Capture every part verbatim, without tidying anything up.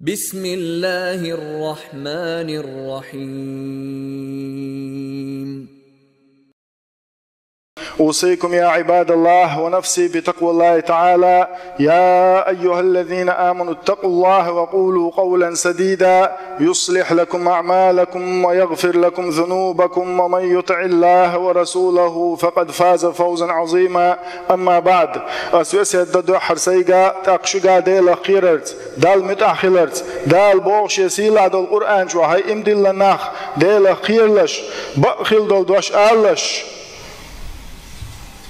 بسم الله الرحمن الرحيم. أوصيكم يا عباد الله ونفسي بتقوى الله تعالى. يا أيها الذين آمنوا اتقوا الله وقولوا قولا سديدا يصلح لكم أعمالكم ويغفر لكم ذنوبكم ومن يطع الله ورسوله فقد فاز فوزا عظيما. أما بعد. Ас весет дан дуьххьара сайга, тӀаккха шуьга Делах кхерарца, Далла муьтӀахь хиларца, Дала боху Шен сийлахь долу Къуръан чохь: хӀай иман диллина нах, Делах кхералаш, бакъ хила долу дош алалаш.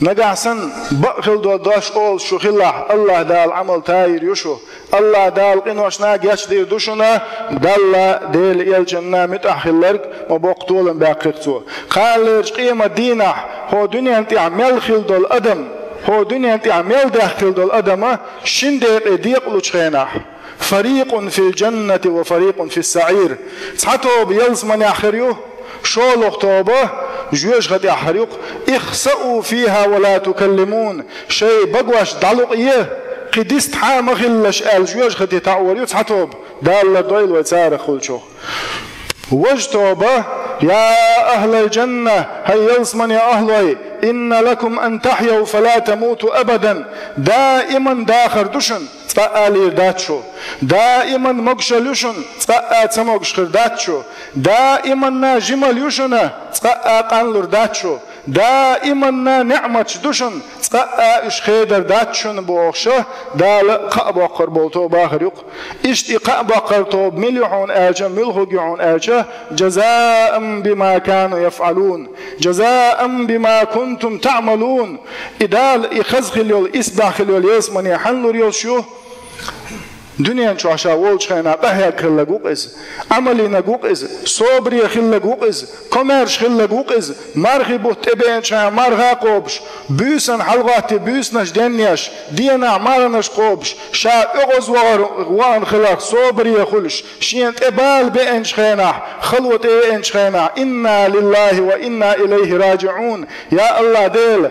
Нагахь санна бакъ хила долу дош олуш шу хилахь, АллахӀ Дала Ӏамал тайир ю шу. АллахӀ Дала къиношна гечдийр ду шуна, Далла, Делан элчанна муьтӀахь хилларг, ма боккха толам баьккхи-кх цо. Кханалерчу къематан дийнахь хӀокху дуьненна тӀехь мел хила долу адам, хӀокху дуьненна тӀехь мел даьхна хила долу адама шина декъе декъалучу хенахь: فريق في الجنة وفريق في السعير. Цхьа тоба ялсаманехь хир ю, шолгӀа тоба жоьжахатехь хир ю-кх. اخسأوا فيها ولا تكلمون. Шайн багош дӀалукъае, кхин дистхьа а ма хилалаш аьлла, жоьжахате таӀор ю цхьа тоба. Дала лардойла вай царах хуьлучух. Важа тоба: يا أهل الجنة, хӀай ялсаманин ахӀлой, إن لكم أن تحيوا فلا تموتوا أبدا. Даиман дахар ду шуна, цкъа а лийр дац шу. Даиман могушалла ю шуна, цкъа а ца могуш хир дац шу. Даиманна жималла ю шуна, цкъа а къанлур дац шу. Даиманна неӀматаш ду шуна, цкъа а уьш хедар дац шуна, бохуш, Дала кхаъ боккхур болу тоба хир ю-кх. Иштта и кхаъ боккхур тоба мила ю хьуна аьлча, муьлхарг ю хьуна аьлча, جزاء بما كانوا يفعلون، جزاء بما كنتم تعملون. И Дала, и хаза хила йолу, исбаьхьа хила йолу ялсамане хьанна лур йолуш ю? Дуьнен чохь ша волчу хенахь къахьегна хилларг ву-кх иза, Ӏамал йинарг ву-кх иза, собаре хилларг ву-кх иза, комаьрша хилларг ву-кх иза, мархи бутт тӀебеанчу хенахь марха а кхобуш, буьйсанна хьалагӀоттий буьйсанаш денъеш, денахь марханаш кхобуш, ша оьгӀазвахар вахана хиларх собаре хуьлуш, шена тӀе бала беанчу хенахь, хало тӀееанчу хенахь: إنا لله وإنا إليه راجعون. Я АллахӀ Дела,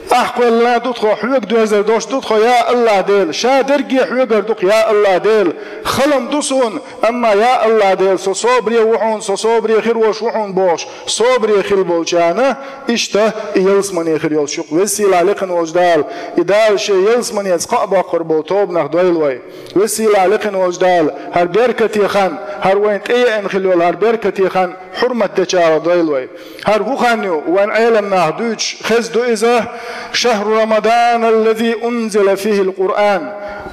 ахь кхоьллина ду тхо, хьоьга доьзар долуш ду тхо, я АллахӀ Дела, ша дерриге хьоьгара ду-кх, я АллахӀ Дела, хала-м ду суна, амма, я АллахӀ Дела, со собаре ву хьуна, со собаре хир волуш ву хьуна бохуш, собаре хила болчарна иштта и ялсамане хир йолуш ю-кх. Веза-сийлахь лекха волчу Дала, и Дала Шен ялсаманеца кхаъ боккхур болу тобанах дойла вай. Веза-сийлахь лекха волчу Дала, хӀара беркате хан, хӀара вайна тӀееана хила йолу хӀара беркате хан хьурмат дечарах дойла вай. ХӀара хӀун хан ю, вайн Ӏеламнаха дуьйцуш хезна ду иза: شهر رمضان الذي أنزل فيه القرآن.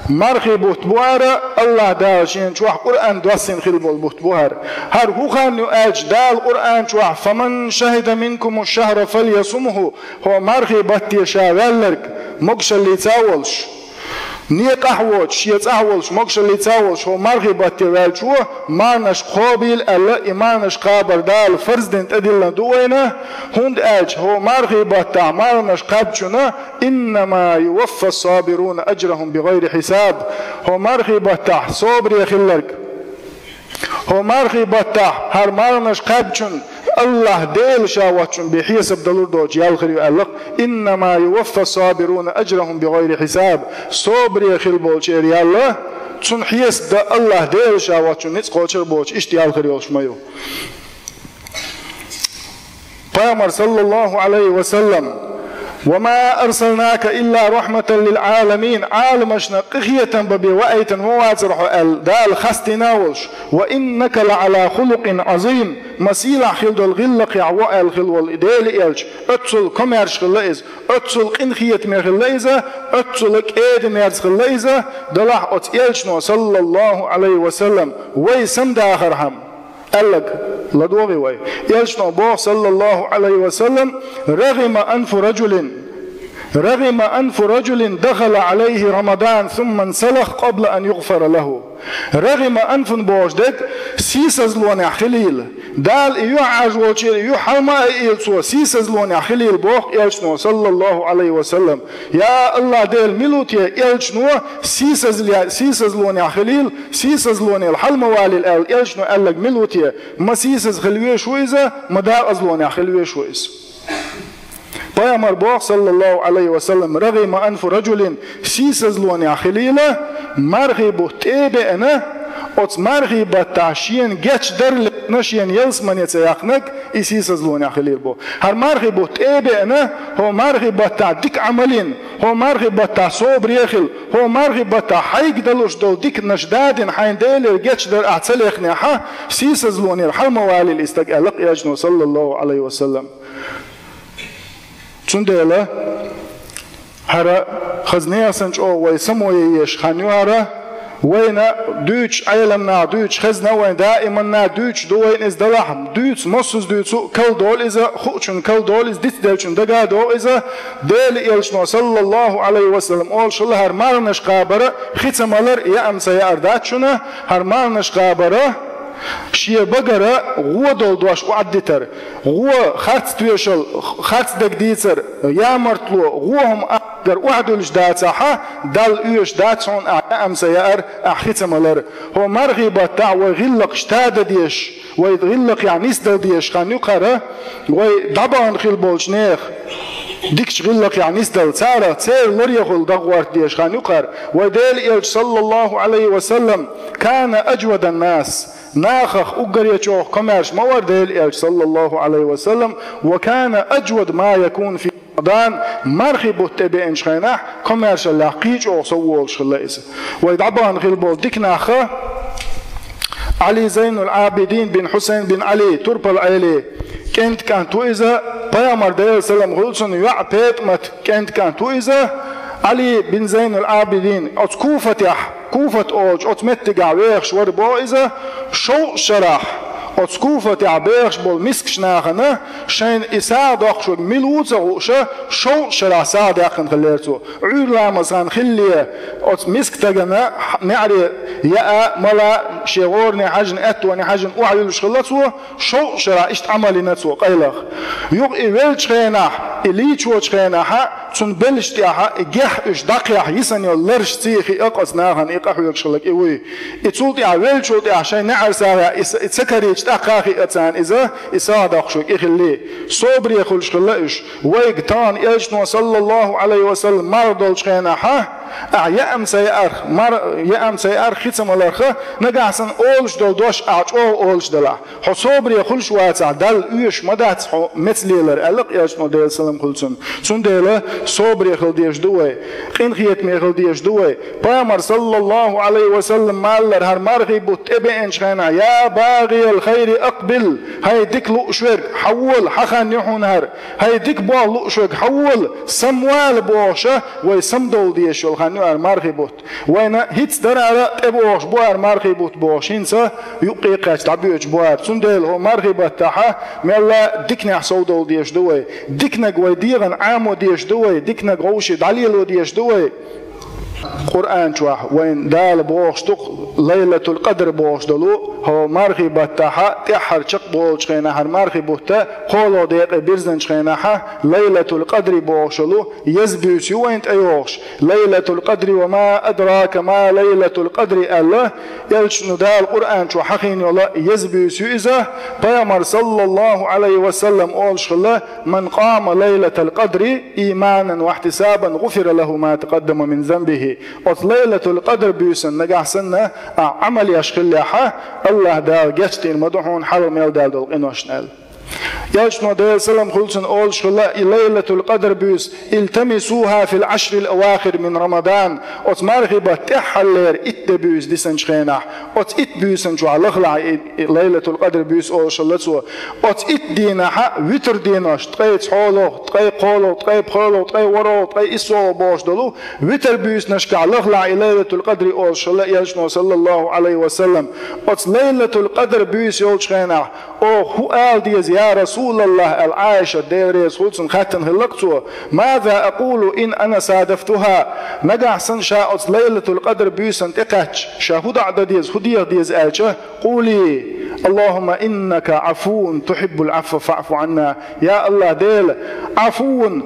Мархи бутт бу хӀара, АллахӀ Дала Шен чохь Къуръан доссийна хила болу бутт бу хӀара. ХӀара хӀун хан ю аьлча, Дала Къуръан чохь: فمن شهد منكم الشهر فليصمه. ХӀокху мархи батте ша ваьлларг могушаллица а волуш, некъахь а воцуш, шен цӀахь а волуш, могушаллица а волуш, хӀокху мархи батте ваьллачо марханаш кхобийла аьлла, и марханаш кхабар Дала фарз дина тӀедиллина ду вайна, хӀунда аьлча хӀокху мархи баттахь марханаш кхаьбначунна: إنما يوفى الصابرون أجرهم بغير حساب. ХӀокху мархи баттахь собаре хилларг, хӀокху мархи баттахь хӀара марханаш кхаьбначунна АллахӀ Дела Ша воцчунна бен хьесап далур доцуш ял хир ю аьлла-кх: إنما يوفى الصابرون أجرهم بغير حساب. Собаре хила болчеран ял, цунна хьесап дан АллахӀ Дела Ша воцчунна ницкъ кхочур боцуш, иштта ял хир йолуш ма ю. Пайхамар, саллаллаху Ӏалайхи ва саллам: وما أرسلناك إلا رحمة للعالمين. Ӏаламашна къинхетам бан бен ваийтина ма вацара хьо аьлла, Дала хастийна а волуш. وإنك لعلى خلق عظيم. Масийлахь хила долу гӀиллакхехь ву аьлла хила волу и Делан элча, оццул комаьрша хилла иза, оццул къинхетаме хилла иза, оццул кӀеда-мерза хилла иза. Делахь оцу элчано, саллаллаху Ӏалайхи ва саллам, вай самадахархьама, аьлларг ладогӀий вай. Элчано боху, саллаллаху Ӏалайхи ва саллам: رغم أنف رجل، رغم أنف رجل دخل عليه رمضان ثم انسلخ قبل أن يغفر له. رغم أنف бохуш дерг сийсазлонехь хилийла. Дала и юьхь Ӏаьржа волчеран юьхь хьалма а айийла цо, сийсазлонехь хилийла боху элчано, саллаллаху Ӏалайхи ва саллам. Я АллахӀ Дела, мила ву те элчано сийсазле-, сийсазлонехь хилийла, сийсазлонел хьалма валийла аьлла, элчано аьлларг мила ву те? Ма сийсаз хила везаш ву иза, ма дакъазлонехь хила везаш ву иза. Пайхамар боху, саллаллаху Ӏалайхи ва саллам: رغم أنف رجل, сийсазлонехь хилийла, мархи бутт тӀе а беана, оцу мархий баттахь шена гечдар а лерина, шена ялсамане ца яьккхинарг, и сийсазлонехь хилийр бу. ХӀара мархий бутт тӀе а беана, хӀо мархий баттахь дика Ӏамал йина, хӀо мархий баттахь собаре а хилла, хӀо мархий баттахь хьайга далуш долу диканаш дадина, хьайна Делера гечдар ахь ца лехнехь, сийсазлонера хьала ма валийла и стаг, аьлла-кх Элчано, саллаллаху Ӏалайхи ва саллам. Цундела хӀара хаза нехан санна чӀогӀа вай самое езаш хан ю хӀара, вайна дуьйцуш, Ӏеламнаха дуьйцуш хезна, вайна даиманна дуьйцуш ду вайна иза, делахь дуьйцу, массаза дуьйцу, кхалдолу иза, хуучунна кхалдолу иза, дицделлачунна дагадогӀу иза, Делан Элчано, саллаллаху Ӏалайхи ва саллам, олуш хилла, хӀара марханаш кхабар хи ца малар, яа-м ца яар дац шуна, хӀара марханаш кхабар шен багара гӀо долу дош охьадитар. ГӀо, харц тоьшалла, харц дага дийцар, ямартло, гӀо хӀума ахгар охьадуьллуш дацахь, Далла оьшуш дац хьуна ахь яа-м ца яар, ахь хи ца малар. ХӀо мархий баттахь вай гӀиллакхаш тада дезаш, вай гӀиллакхехь нисдала дезаш хан ю-кх хӀара, вай дӀабахана хилла болчу нехан дикачу гӀиллакхехь нисдала, царах церан ларъярехула даггӀорта дезаш хан ю-кх хӀара. Вай Делан Элча, саллаллаху Ӏалайхи ва саллам, кана аджвадан нас. Нахах уггаре чӀогӀа комаьрша ма вара Делан Элча, саллаллаху Ӏалайхи ва саллам, ва кана аджвад ма якуну фи Рамадан, мархий бутт тӀе беанчу хенахь, комаьршаллех кхин а чӀогӀа сов волуш хилла иза. Вай дӀабахана хилла болу дика нах а, Ӏали Зайнул Ӏабидин бин Хьусайн бин Ӏали, турпал Ӏели кӀентан кӀант ву иза, пайхамар, Делан салам хуьлу цунна, йоӀ ПетӀамат кӀентан кӀант ву иза, Ӏали бин Зайнул Ӏабидин оцу Куфатехь, Куфат олучу оцу меттигехь вехаш вара боху иза, шовзткъа шарахь оцу Куфатехь бехаш болу мискачу нахана шайна и сагӀа доккхуш верг мила ву ца хууш, шовзткъа шарахь сагӀа даьккхина хиллера цо. Ӏуьйра ламаз хан хиллале, оцу мискан стагана неӀаре яа, мала, шен гӀоране хьаьжна, аьттоне хьаьжна охьаюьллуш хилла цо, шовзткъа шарахь иштта Ӏамал йина цо къайлаха. Юха и веллачу хенахь, и лийчочу хенахь, цунна беллачу тӀехь и гехь уьш дӀакхехь йисина йолу ларш цӀий хиа, оцу нахана и къахьоьгуш хилларг и вуй. И цул тӀаьхьа веллачул тӀаьхьа шайн неӀар сагӀа и са-, и ца карийча тӀаккха а хиа царна иза, и сагӀа доккхуш верг и хиллий. Собаре хуьлуш хилла уьш. Вайга тахана Элчано, саллаллаху Ӏалайхи ва саллам, марха долчу хенахь, ахь яа-м ца яарх, мар-, яа-м ца яарх, хи ца маларх, нагахь санна олуш долу дош ахь чӀогӀа олуш делахь, хьо собаре хуьлуш вацахь, Далла оьшуш ма дац хьо меца лелар, аьлла-кх Элчано, Делан салам хуьлу цунна. Цундела собаре хила дезаш ду вай, къинхетаме хила дезаш ду вай. Пайхамар, саллаллаху Ӏалайхи ва саллам, ма аллара, хӀара мархий бутт тӀе беанчу хенахь: «Я багӀиял хайри акъбил», хӀай дика лууш верг, хьан вола, хьан хан ю хьуна хӀара, хӀай дика болх лууш верг, хьан вола, самавала бохуш, вай самадовла дезаш йолу хан ю хӀара мархий бутт. Вайна хӀинца дара хӀара тӀебогӀуш бу хӀара мархий бутт бохуш, хӀинца юккъе кхаьчча дӀабоьдуш бу хӀара. Цундела хӀо мархий баттахь мелла диканехь совдовла дезаш ду вай. Диканиг вай дегӀана Ӏамо дезаш ду вай, диканиг вовшийн дӀалело дезаш ду вай. Къуръан чохь вайна Дала бохуш ду-кх, Лайлатул Къадр бохуш долу хӀо мархий баттахь тӀаьххьара чекхболучу хенахь хӀара мархий бутт кхоалгӀа декъе бирзинчу хенахь Лайлатул Къадри бохуш йолу еза буьйса ю вайна тӀейогӀуш. «Лайлатул Къадри ва ма адрака ма Лайлатул Къадри», аьлла, Элчано Дала Къуръан чу хьахийна йолу еза буьйса ю иза. Пайхамар, саллаллаху Ӏалайхи ва саллам, олуш хилла: «Ман къама Лайлатал Къадри иманан ва ихьтисабан, гъуфира лаху ма такъаддама мин занбихи». Оцу Лайлатул Къадр буьйсан нагахь санна ахь Ӏамал еш хиллехь, АллахӀ Дала гечдийр ма ду хьуна хьалха мел даьлла долу къиношна, аьлла. Элчано, Делан салам хуьлу цунна, олуш хилла и Лайлатул Къадр буьйса: «Илтамисуха фил ашрил авахир мин Рамадан». Оцу мархий баттан тӀаьххьарлера итт де буьйса дисинчу хенахь, оцу итт буьйсан чохь лахалахь и, и Лайлатул Къадр буьйса, олуш хилла цо. Оцу итт дийнахь витр денош, ткъе цхьолгӀа, ткъе кхоалгӀа, ткъе пхоьалгӀа, ткъе ворхӀалгӀа, ткъе иссолгӀа бохуш долу витр буьйсанашкахь лахалахь и Лайлатул Къадри, олуш хилла Элчано, саллаллаху Ӏалайхи ва саллам. Оцу Лайлатул Къадр буьйса йолчу хенахь оха хӀун ала деза, я РасулаллахӀ, аьлла, Ӏайшат, Дела реза хуьлу цунна, хаьттина хилла-кх цо: «Маза акъулу ин ана садафтуха?» Нагахь санна ша оцу Лайлатул Къадр буьйсанна тӀекхаьчча, ша хӀун доӀа дан деза, хӀун деха деза аьлча, къули: «АллахӀумма иннака Ӏафуввун тухьиббул Ӏафва фаӀфу Ӏанна». Я АллахӀ Дела, Ӏафуввун,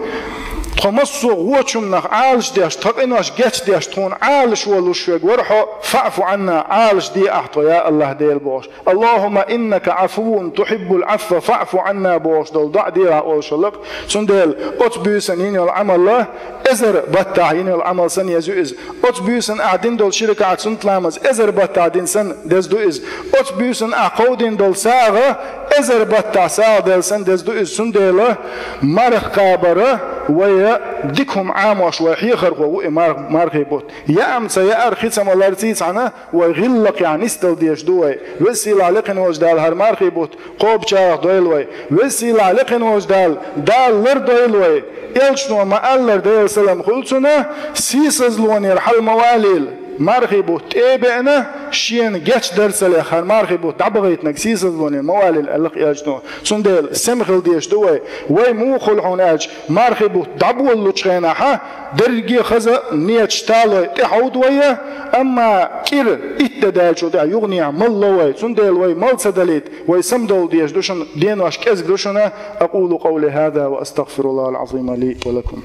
Тхо массо а гӀочунах Ӏалашдеш, тха къинош гечдеш, тхуна Ӏалаш волуш верг вара хьо, фаӀфу Ӏанна, Ӏалашде ахь тхо, я АллахӀ Дела, бохуш. Аллахумма иннака Ӏафувун тухьиббул Ӏафва фаӀфу Ӏанна бохуш долу доӀа дехьа олуш хилла-кх. Цундела оцу буьйсанна йина йолу Ӏамал эзар баттахь йина йолу Ӏамал санна еза ю иза. Оцу буьйсанна ахь дина долу ши ракаӀат суннат ламаз эзар баттахь дина санна деза ду иза. Оцу буьйсанна ахь кховдийна долу сагӀа эзар баттахь сагӀа делла санна деза ду иза. Цундела марха кхабар вай дика хӀума Ӏамош вай хьехархо ву и мар-, мархий бутт. Яа-м ца яар, хи ца ма ларций цхьаьна, вай гӀиллакхехь нисдала дезаш ду вай. Веза-сийлахь лекхина волчу Дала хӀара мархий бутт кхобучарах дойла вай. Веза-сийлахь лекхина волчу Дала, Дала лардойла вай. Элчано ма-аллара, Делан салам хуьлда цунна, сийсазлонера хьала ма валийла. Мархий бутт тӀе а беана, шена гечдар ца лехна, хӀара мархий бутт дӀабахийтинарг сийсазлонера ма валийла аьлла-кх Элчано. Цундела сема хила дезаш ду вай. Вай муха хуьлу хьуна аьлча, мархий бутт дӀаболалучу хенахь дерриге а хаза а, неташ талой тӀехьовда вай, амма кӀира итт де даьллачул тӀаьхьа юханехьа мала ло вай. Цундела вай мала ца далийта, вай самадовла дезаш ду шуна, денош кӀезиг ду шуна. أقول قولي هذا وأستغفر الله العظيم لي ولكم.